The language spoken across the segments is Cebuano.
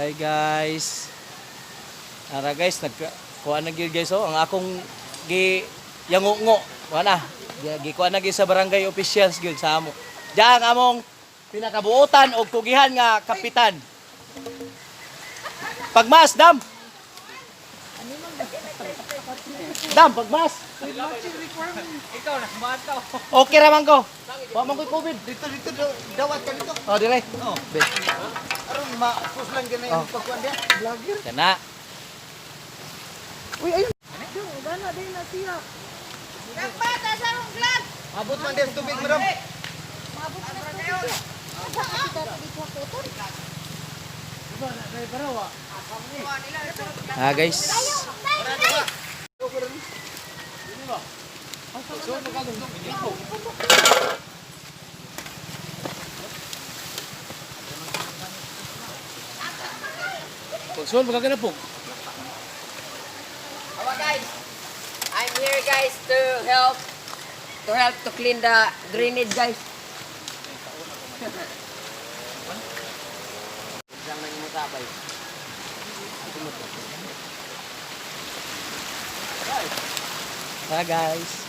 Hi guys. Ara guys, nag kuha na gyud guys oh, ang akong gi yangungo. Wala. Gi kuha na gyud sa barangay officials gyud sa amo. Diyan ang among pinakabuotan og kugihan nga kapitan. Pagmas, dam. Dam, pagmas. Ikaw na kumata. Okay ra man ko. Wa man ko'y COVID. Dito, dito, dawat ka dito. Oh, dire. Oh. Be. Aron ma-push lang ganay Oh. ang pagkuan diya. Vlogger. Kana. Uy, ayun. Gana din na siya. Dapat asa akong vlog. Abot man diyan tubig, madam. Maabot na sa tubig. Asa ka dito kuton? Ah, guys. Pagsuon, magkagana po. Hello guys, I'm here guys to help to clean the drainage, guys. Isang nang musabay. Ah, guys.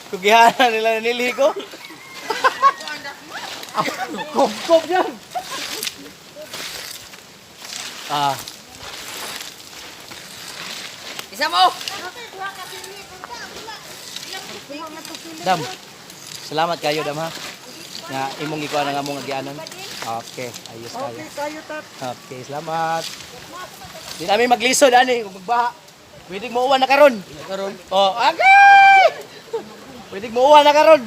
Kugihanan nila nilhi ko. Kob-kob yan. Ah, Isa mo! Dam. Salamat kayo, Dam, ha. Nga imong gikuha na nga mong agianan. Okay, ayos kayo. Okay, kayo tat. Okay, salamat. Di namin maglisod ani kung magbaha. Pwede mo uwan na karon. Karon. Oh, agay! Pwede mo uwan na karon.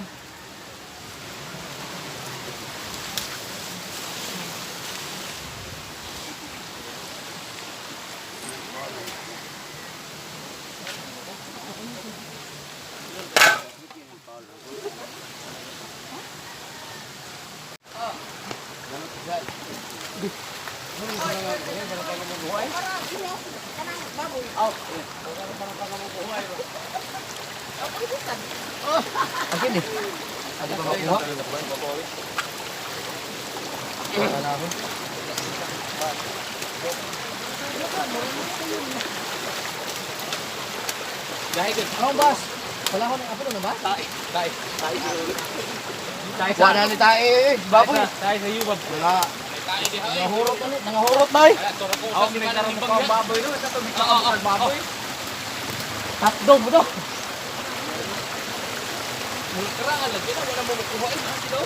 Akin eh. Adi pa makuha? Wala ako. Gahi gud. Ano bas? Wala ko na ako na ba? Tae, tae, tae. Tae sa. Wala ni tae, eh. Baboy. Tae sa yubab. Wala. Tae di ha. Nangahurot na ni, nangahurot bay. Ako ginagkaroon ko ang baboy no, sa tubig ang baboy. Tatdo mo do. Karaan lagi na wala mo makuha eh. Sino?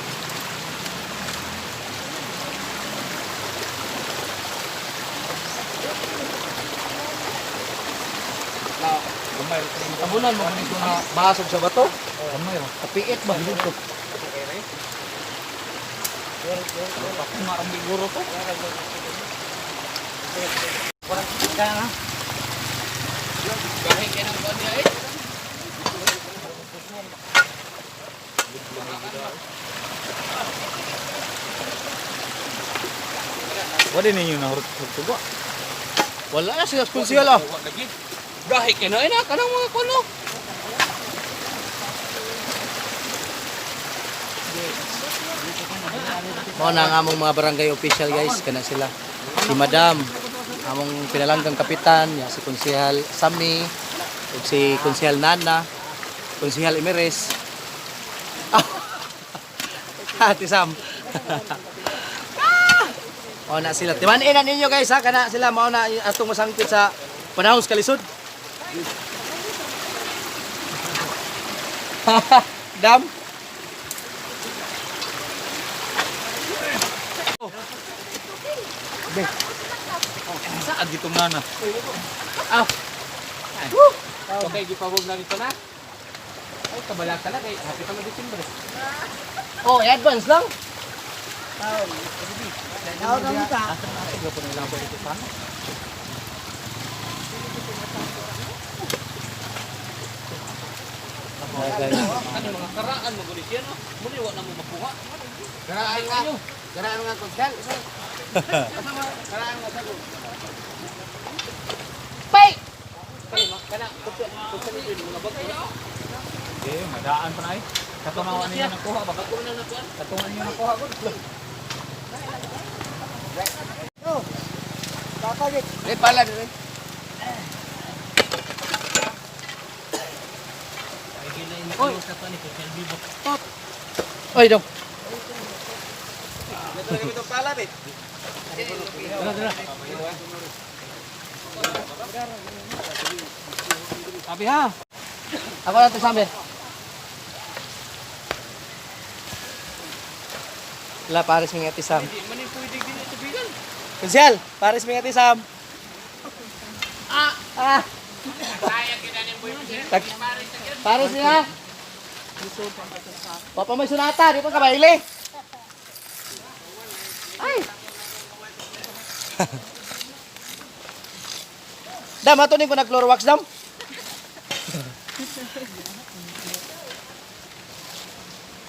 Tabunan mo nito na basog sa bato. Gamay ra. Kapiit ba dito? Marang giguro to. Kaya nga. Gahi kay nang kuan niya eh. Wala ninyo na hurot tuba. Wala na sila konsehal ah. Wa lagi. Gahi kay na eh na kanang mga kuno. Mao na ang among mga barangay official guys, kana sila. Si Madam, among pinalanggang kapitan, ya, si Konsehal Sammy, ug si Konsehal Nana, Konsehal Emeres. Ate Sam. Mao na sila. Timan-in na ninyo guys ha, kana sila mao na atong masangpit sa panahon sa kalisod. Dam. Sa agitong nana. Ah. Okay, gipabog na dito na. Ay, kabalaka na kay happy pa December. Oh, advance lang. Tao na ka. Ano mga karaan mo gud siya no? Muni wa na mo makuha. Karaan nga. Karaan nga konsel. Karaan nga sago. Pay! Kana, kana, kupya, kupya ni mga bag. Eh, madaan pa na eh. Katungawan ninyo nakuha ba? Katungan ninyo nakuha ko. Dre pala dre. Oy, dong. Sabi ha. Ako na to Samir. La pares mga ati Sam. Hindi man yung pwede din ito bigan. Kusyal, pares mga ati Sam. Ah. Ah. Kaya kinanin mo yung Pares niya. Papa may sunata, di pa kabaile. Ay. Dam, ato ning ko nag-chlorowax dam.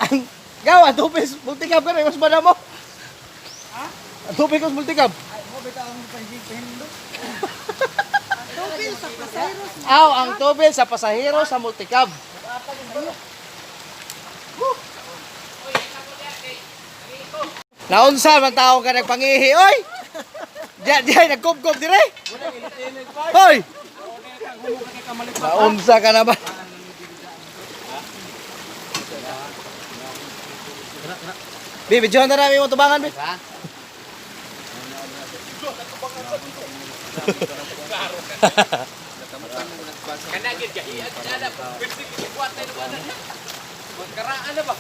Ang gawa, tupis, multicab ka rin, mas ba mo? Ha? Ang tupis ko multicab. Tubig sa pasayros. Aw, ang tubel sa pasahero sa multicab. Naunsa man taong ka nagpangihi, oy! Diya, diya, nagkubkob dire. Hoy! Naunsa ka na ba? Bi, videohan na namin yung tubangan, bi. Kanagid ka. Iyan na. Pwede kikuha tayo na na. Magkaraan na ba?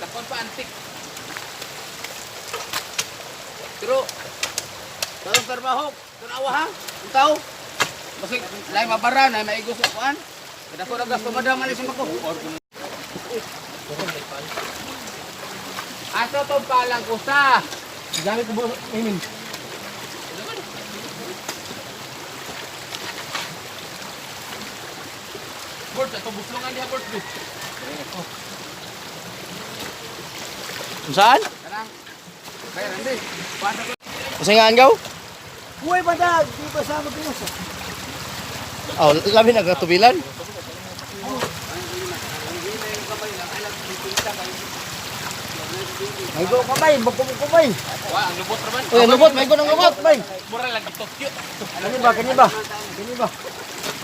Lakon pa antik. Pero Tarong trabaho, tanawa ha. Utaw. Basig lay mabara na maigo sa kuan. Kada ko ragas pamadam ani sa mako. Ato tong palang usa. Gamit ko ba, Mimin? Bort, ato buslungan diha bort. Saan? Kanang bayaran din. Usingaan gaw? Buhay ba na? Di ba sa magpinusa? Oh, labi na katubilan. May go kamay, magkumkumay. Wa, ang lubot raman. Uy, ang lubot, may ng lubot. Bay. Mura lang Tokyo. Kani ba, kani ba? Kani ba?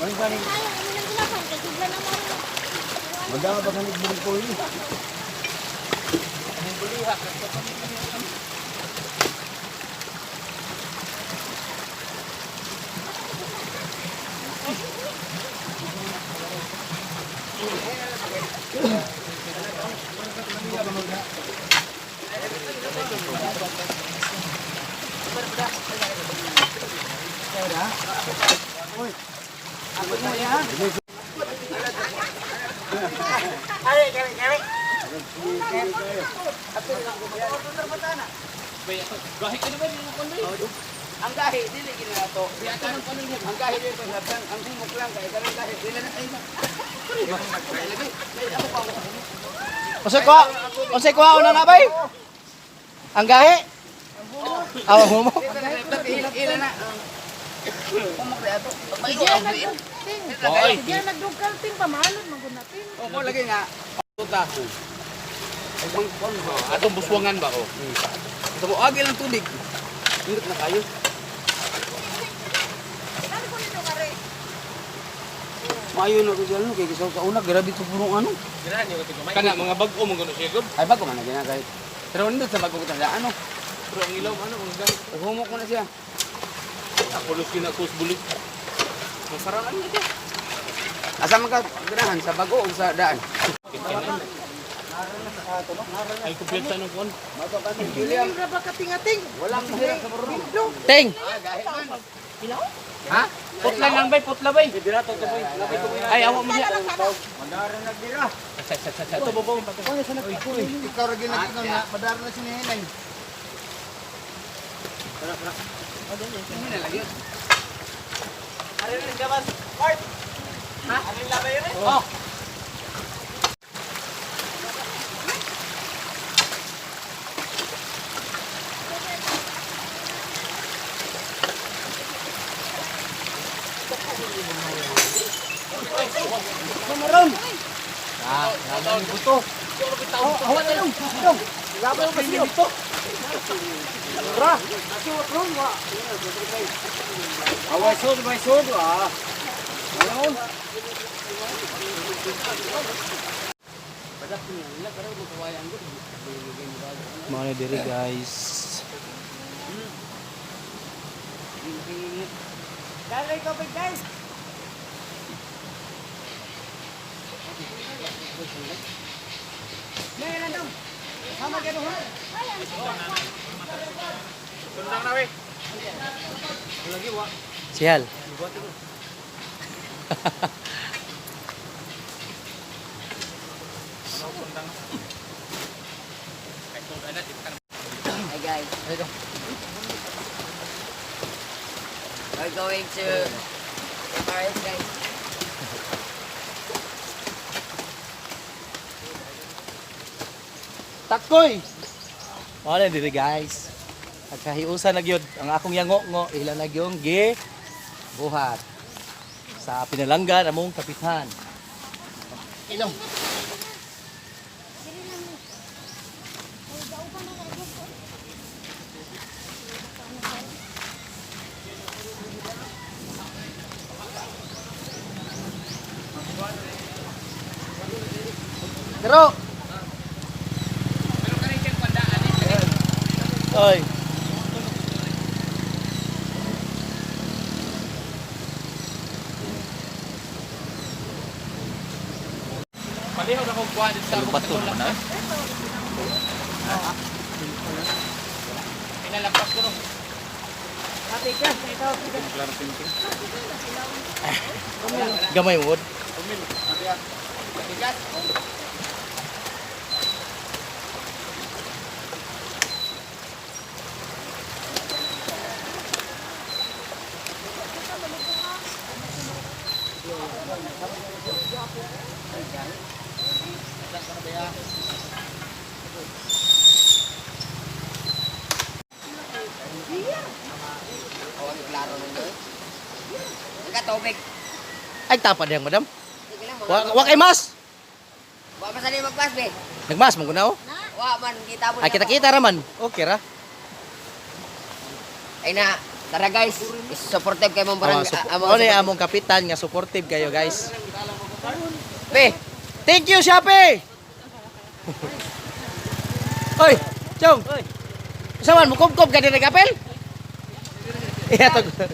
Kani ba ni? Tayo, ano nang ginapan? Kay sugla na mo. Magdama ba kani bungko ini? Gahi ka naman yung kon Ang gahi dili gid na to. Ang gahi dili pa ang humok lang kay kanang gahi dili na kayo. Unsay kuha una na bay? Ang gahi? Aw, ang humo. Ila na. Humok na ato. Maigo Diyan ang diin. nagdugting. Oy. Diyan nagdugkalting pamahalon man gud natin. Opo lagi nga. Tuta. Atong buswangan ba ko? Ito mo agi lang tubig. Indot na kayo. Ano ko nito kare? Maayo na ko siya ano kay sa una grabe to purong ano. Kana mga bag-o mo gano siya gob. Ay bago man na ginagay. Pero nindot sa bago ko tanda ano. Pero ang ilaw ano mga gahi. Humok mo na siya. Ako los kinakus bulik. Masaraan na siya. Asa man ka ganahan sa bago o sa daan? Ay kumpiyansa ng kon. William ra ba katingating? Walang mahirap sa purong. Ting. Ha? Putla lang bay, putla bay. Ay awa mo siya. Madara na dira. Sa sa sa sa. Ikaw ra ginagkon na madara na sinihinay. Oh. Buto. Oh, na dong. Dong. Laban mo siyo. Ra. Away sud, may sud ah. Mga na diri, guys. Dalay ko guys. Tundang na we. Sihal. Hi guys. We're going to Paris, guys. Takoy. Mga na diri, guys. Nagkahiusa na gyud ang akong yango-ngo, ila na gyud gi buhat sa pinalanggan among kapitan. Ilong. Pero Pero kaning kang pandaan ni. Oy. Palihog ako kuha dito sa Bato naman na. Pinalampas ko no. Gamay mo. Wood. Bigas. Oh, ang klaro nun doon. Nagka-tubig. Ay tapa diyang madam. Sige lang, mga. Wa, wa kay mas. Wa man sanay magpas, be. Nagmas mo kunaw. Wa man kita mo. Ay kita-kita ra man. Okay ra. Ay na, tara guys. Supportive kay mong Oh, barangay. among ni among kapitan nga supportive kayo, guys. Be, Thank you, Shopee. Oy, Chong. Saman mo kumkom ka diri kapel? Iya to. Tara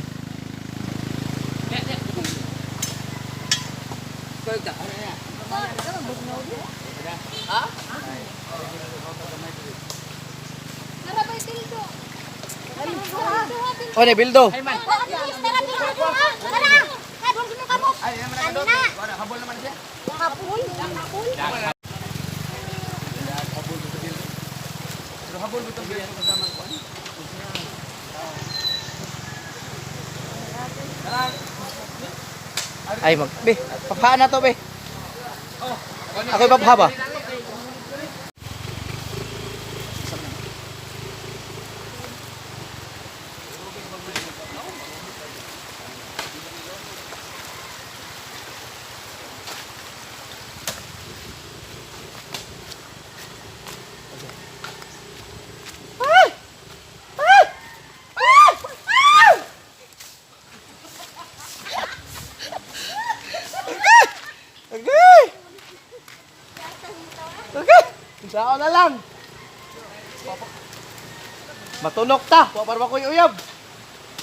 ba tildo? O ne bildo. Tara, bildo. Tara. Habol mo kamo. Ay, naman na Ano na? Wala, habol naman siya. Habol. Habol. Pero habol bitong biya kasama ko. Ay mag be, paphaan na to be. Ako ipapha ba? Okay. Okay. Sao na lang. Matunok ta, wa para makoy uyab.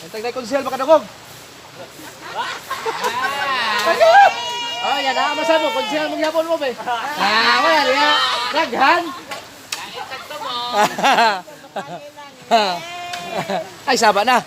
Entag na konsel makadungog. Okay. Oh, yan na masa mo konsel mong yapon mo be. Ah, wala niya. Daghan. Ay, saba na.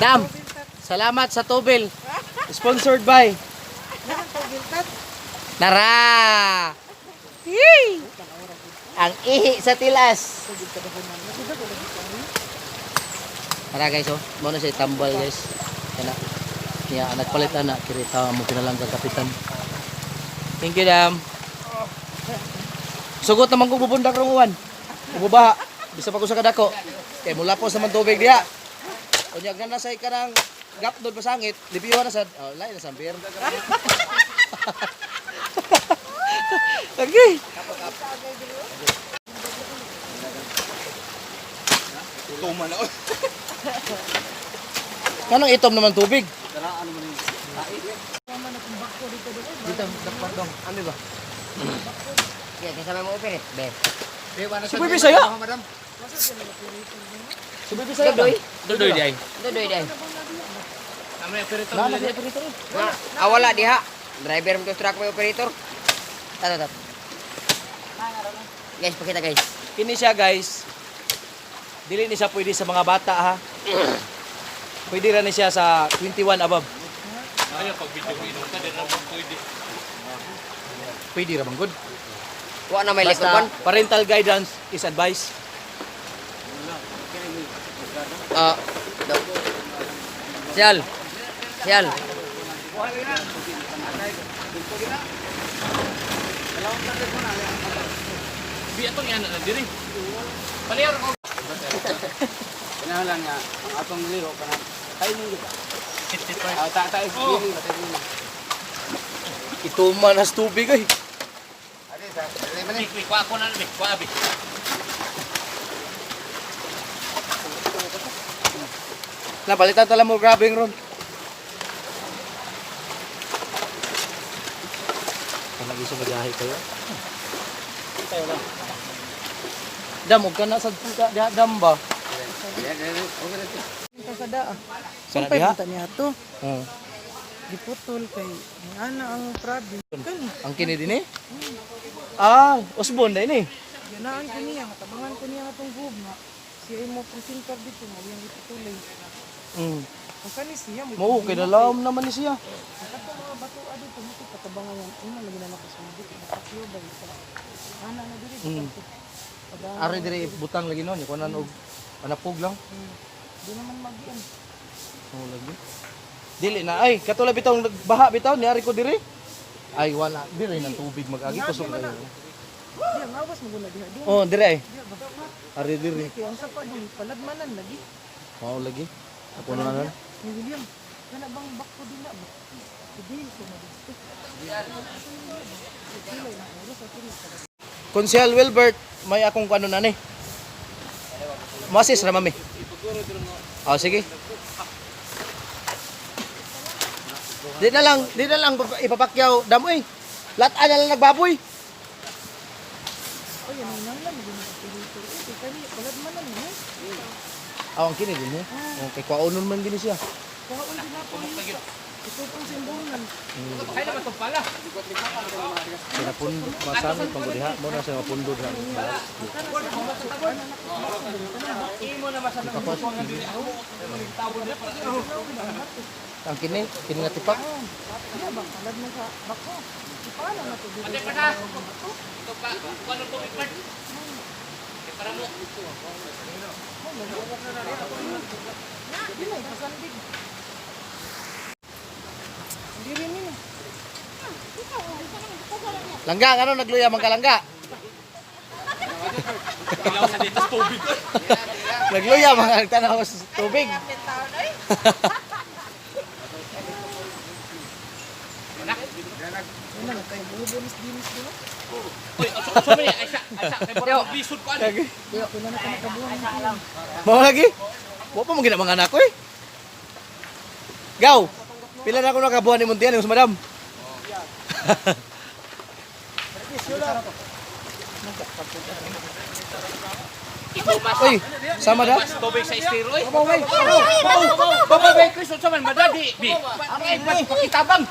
Dam, salamat sa tubil. Sponsored by Nara! Yay! Ang ihi sa tilas. Tara guys, oh. Muna siya tambal guys. Kana. Niya, nagpalit ana kirita mo pinalangga kapitan. Thank you, Dam. Sugot naman ko bubundak rong uwan. Ububaha. Bisa pa ko sa kadako. Kay mula po sa man tubig diha. Unya na sa ikanang gap doon pasangit, lipiwan na sad. Oh, lain na sambir. Okay. Tuma na. Kanang itom naman tubig? Dito, dapat dong. Ano ba? Kaya kinsa may mo operate? Be. Si Boy Bisaya. Si Boy Bisaya. Dodoy. Dodoy di ay. Dodoy day. Tama yung operator Wala nila na diya. operator. Ah, wala diha. Driver mo to truck may operator. Tato tato. Guys, pakita guys. Kini siya guys. Dili ni siya pwede sa mga bata ha. Pwede ra ni siya sa 21 above. Ayaw, pag video ko inom ka, di na bang pwede. Pwede ra bang good? Wa na may likod Basta kon. parental guidance is advice. Ah. Do. Sial. Sial. Bi atong yan na diri. Palihar ko. Kinahanglan nga ang atong liho kanang timing kita. Ah, ta ta timing ba timing. Ituman has tubig ay. Ade sa dili man ni. Bi, bi, kuha ko na bi, kuha bi. Napalitan tala mo grabbing ron. Palagi sa magahi kayo. Dam, huwag ka na sa diha, dam ba? Kasada ah. Sana Sumpay diha? punta niya to. Oo. Giputol kay ana ang prabi. Kani, Ang kini din eh? Ah, Osborne na ini. ganaan ko niya, tabangan ko niya atong gugma. Siya mo presenter dito mo yang iputulay. Ang kani siya mo. Mo, okay na lang naman ni siya. Ang katong mga bato dito mo katabangan yan. Una lagi na nakasulod napakyo ba ito. Ana na diri mm. Ari dire butang lagi noon, kunan og anapog lang. Di naman magian. Oo lagi. Dili na ay katulad bitaw baha bitaw ni ari ko dire. Ay wala dire nang tubig mag-agi kusog kayo. Di ang awas mo guna diha dong. Oh, dire ay. Diha ba? Ari dire. Kay ang sapa dong paladmanan lagi. Mao lagi. Ako na lang. Ni William, kana bang bakko din na ba? Hindi ko na dito. Konsehal Wilbert, may akong ano na ni. Masis ra mami. Oh, sige. Di na lang ipapakyaw damo eh. Lahat na lang nagbaboy. Oy, ano nang lang mo dito. Eh, kay kani paladmanan mo. Aw, ang kini din eh. Okay, kwaonon man gini siya. Kaon din ako. Ito pang simbunan. Kaya naman itong pala. Pinapundo, masamit pang diha, mo na siya mapundo diha. Ang kini, kini nga tipak. Diha ba palad mo sa bako? Paano na to dito? Ate pa na. Ito pa, kuha ng tubig part. Kaya para mo. Di na ipasandig. Hindi rin yun. Langga, ano nagluya man kalangga? Ilaw sa dito tubig. Nagluya mga nagtanaw sa tubig. Wala na tayo bubonis dinis dito. Uy, so many ay sa ay sa kay para maglisod ko ani. Wala na tayo nakabuhan. Mao lagi? Wa pa mo gina mga anak ko eh. Gaw. Pila na ako nakabuhan ni Muntian yung madam. Uy, sama da? Mas tubig sa estero eh. Babaw, bay. Babaw bay Chris unsa man madadi. Bi. Ay, pakitabang.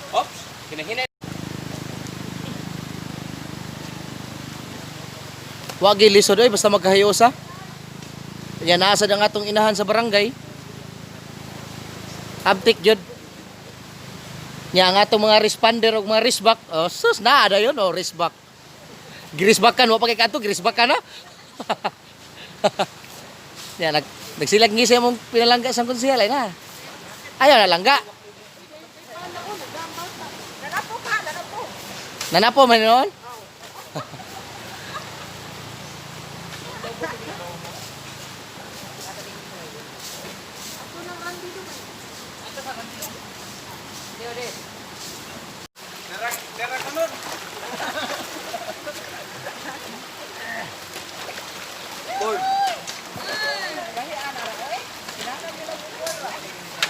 Ops, kinahina. Wagi lisod oy, basta magkahiusa. Yan naa sad ang atong inahan sa barangay. Abtik jud. Nya ang atong mga responder og mga resback, oh sus naa dayon oh resback. Girisback kan wa pa kay kadto, girisback ka na. Nya nagsilag ngi sa imong pinalangga sa konsehal ay na. Ayaw na langga. Nanapo man noon?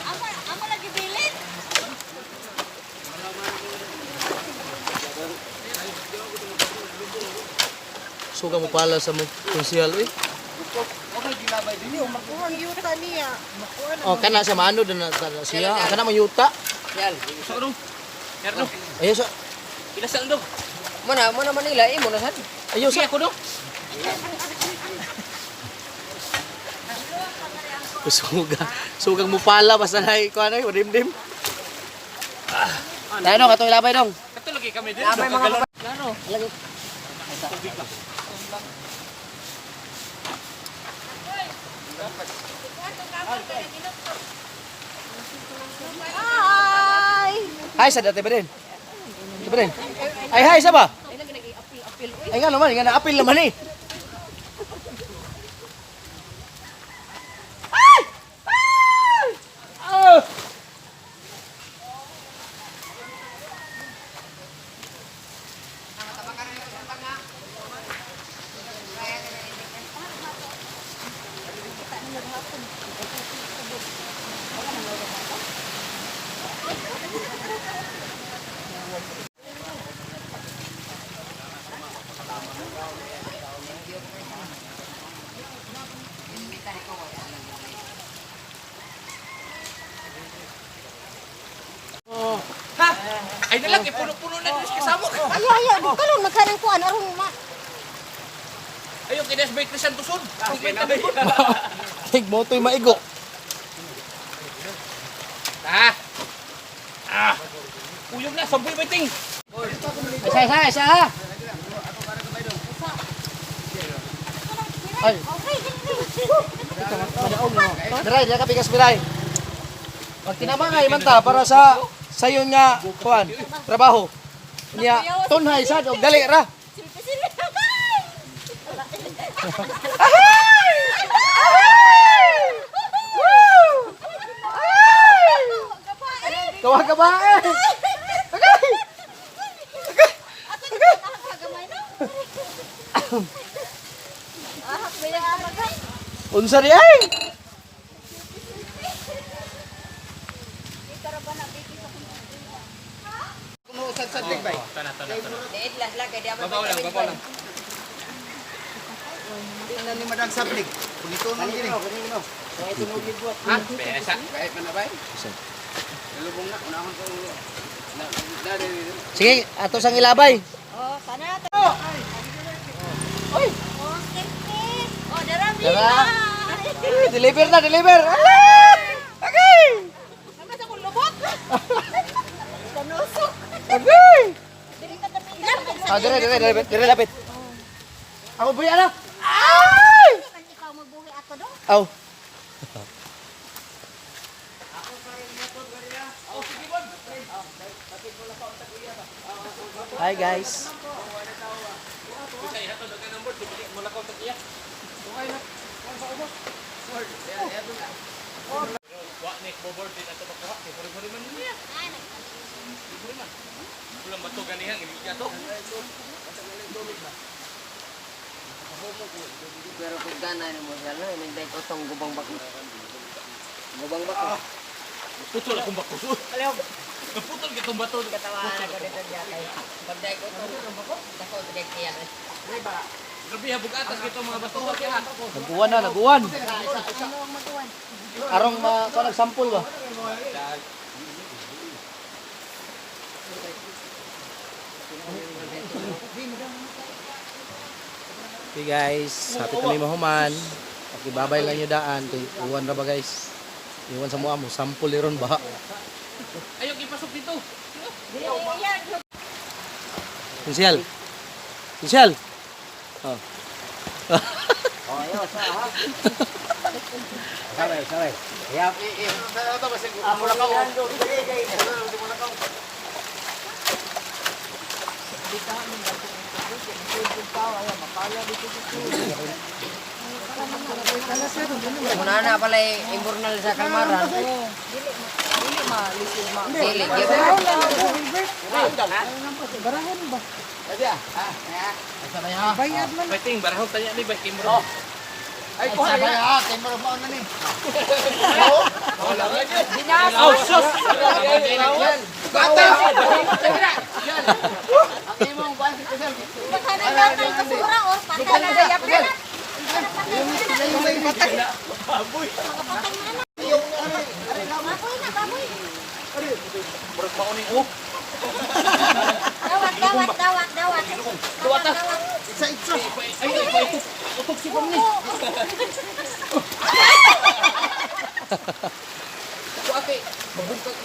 Amo, amo lagi bilin. Suga mo pala sa mong konsehal eh. Makuha ang yuta niya. Makuha na. Oh, kana sa maano na, na siya. Ang kana mayuta. Yan. So dong. Erno. Ayaw sa Pila sa dong. Mana mana Manila imo na sad. ayaw sa Sige ako dong. Suga. Sugang mo pala basta na ikaw ano, dimdim. Tayo dong, katong ilabay dong. Kato lagi kami din. Lamay mga Kagalon. Klaro. Hi. Hi sa dati ba din? Di ba din? Ay hi sa ba? Ay nga naman, nga na-apil naman eh. Ay! Ay! Ah! Ha? Ay nalang ipuno-puno na dis kasamo. Ayo ayo, di kalon magkanang kuan aron ma. Ayo kidas bait ni Santoson. Okay na. Tig mo to'y maigo. Ah. Ah. Uyog na sampoy baiting. Isa, isa, isa ha. Ay. Miray, diyan ka bigas Miray. Pag tinama nga imanta para sa sayon nga kuan, trabaho. Niya tunhay sad og dali ra. Silpi silpi. Kawa ka ba eh? Agay! Unsa di ay? Diit lah lah kay di ako. Babaw lang, babaw lang. Tingnan ni Madam Sablig. Punito nang gini. Ha? Besa. Kahit man na bay. Lubong na unahon ko. Na na Sige, ato sang ilabay. Oh, kana to. Oy, Oh, silpi. Oh, dara Dara. bila. Deliver na, deliver. Ah! Agay! Naman sa akong lubot. Kanusok. Agay! Dili ka tapita. Ah, dire, dire, dire, dire lapit. Ako buya na. Ay! Ikaw magbuhi ato do. Aw. Hi guys. Wa ni bobor din ato makuha kay huri-huri man niya. Huri man. Kulang bato ganihang ibig ato. Pero kung gana ni mo siya no, inigday ko tong gubang bako. Gubang bako. Putol akong bato. Alaw. Putol kitong bato. Katawaan ako dito diya kay. Pagday ko tong dako tagay kiyan. Grabe ha bugatas kito mga bato ha. Naguwan na, naguwan. Arong ma ko nagsampol ba? Okay guys, happy kami mahuman. Okay, babay lang nyo daan. Kay uwan ra ba guys? Iwan sa mua mo, sampol iron ba? Ayaw ipasok dito. Kinsyal. Kinsyal. Oh. Oh, ayo sa ha. Sabay, sabay. Kaya, ito basig mo na ka. Muna na pala imburnal sa kalmaran. Dili ma lisod ma. Dili gyud. Barahon lang ako, Wilbert. Barahon ba? Sabay ha. Bayad man. Fighting, barahon tanya ni ba kimro. Ay, kuha sabay ha. Kay mo mo na ni. Oh, sus. Bata. Ang imong kuan si Kusel. Nagkakal basura or patay na. Baboy. Baboy na, baboy. Murag mao ni oh. Dawat, dawat, dawat, dawat. Dawat, dawat. Isa isa. Ay, ay, utok. Utok si Pamni. Ate, mabungkag.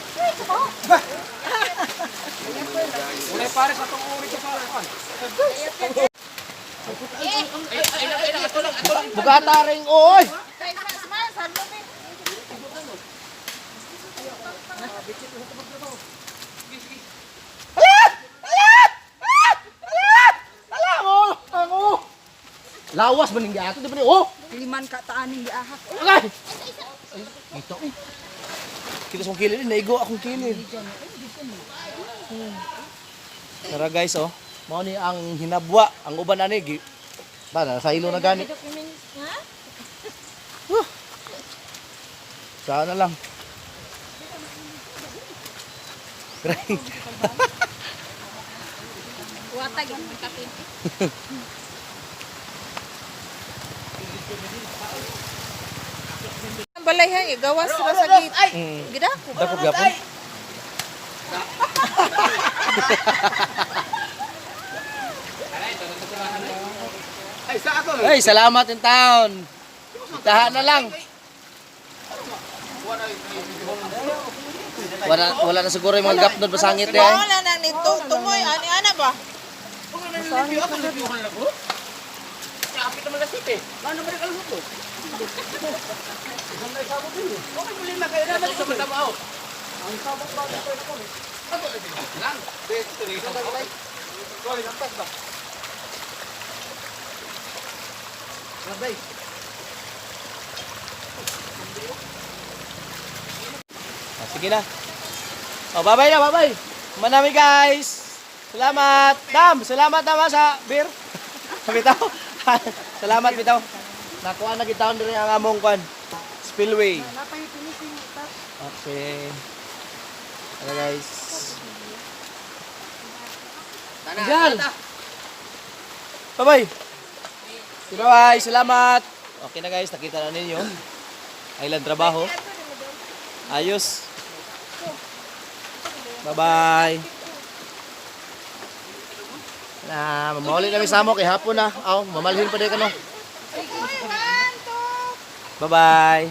Ulay pare sa tong uri sa kuan. Ay, ay, ay, ay, ato lang, ato lang. Bugata ring oy. Kay smile, saan mo be? Alam mo, Lawas man ning giato di ba ni? Oh! Liman ka taaning giahak. Agay! Ay, ito eh. Kita sa akong kilid, eh. Naigo akong kilid. Tara guys, oh. Mao ni ang hinabwa, ang uban ani gi. Ba na sa ilo na gani. Ha? Sana lang. Gray. Watag yung kapin. Ang balay ha, gawas ra sa gate. Gidako. Dakop gapon. Ay, sa ato. Ay, salamat in town. Tahan na lang. Wala wala na siguro yung mga gapnod basangit eh. Wala na nito tumoy ani ana ba? Ako lipiyo ka na ko. Kapit naman na city. Ano ba rin kalusot ko? Okay, muli na kayo naman. Sa matabaw. Lang. Dito, dito. Sorry, lampas ba? Sabay. Ah, sige na. Oh, bye-bye na, bye-bye. Manami guys. Salamat. Dam, salamat naman sa beer. Bitaw. Salamat bitaw. Nakuha na kita diri ang among kwan. Spillway. Napay finishing ta. Okay. Hello guys. Tana. Diyan. Bye-bye. Bye-bye. Salamat. Okay na guys, nakita na ninyo. Island trabaho. Ayos. Bye-bye. Na, mamahuli na sa amo kay hapon na. Aw, mamalhin pa day kano. One, two. Bye-bye.